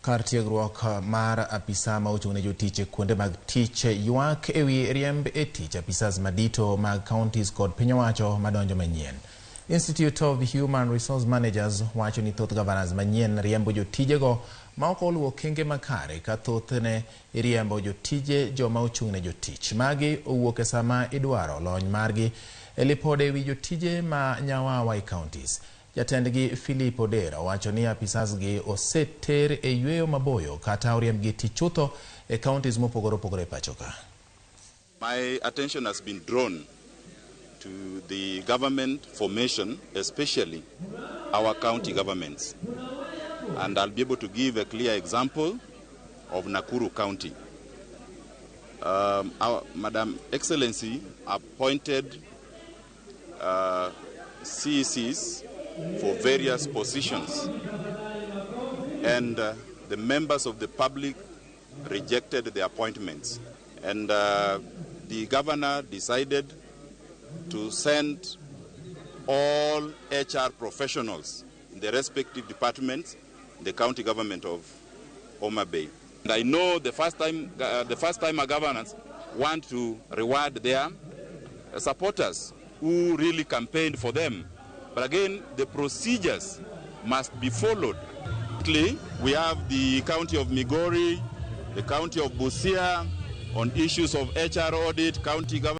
Kar tiegruok mar apisa ma ochung' ne jotich e kuonde mag tich ywak ewi riemb e tich apisas madito mag counties kod piny owacho madonjo manyien. Institute of Human Resource Managers wacho ni thoth governors manyien riembo jotijego ma ok oluwo okenge makare ka thothne iriembo jotije joma ochung' ne jotich. Magi owuok e sama idwaro lony margi e lipode ewi jotije ma nyawawa e counties. Jatendgi Philip Odera wacho ni apisas gi oseter e yweyo maboyo kata oriembgi tich chutho e counties mopogore opogore e pacho ka. My attention has been drawn to the government formation, especially our county governments. And I'll be able to give a clear example of Nakuru County. Our Madam Excellency appointed CECs for various positions, and the members of the public rejected the appointments. And the governor decided to send all HR professionals in the respective departments in the county government of Homa Bay. And I know the first timer governors want to reward their supporters who really campaigned for them. But again, the procedures must be followed. We have the county of Migori, the county of Busia on issues of HR audit, county government.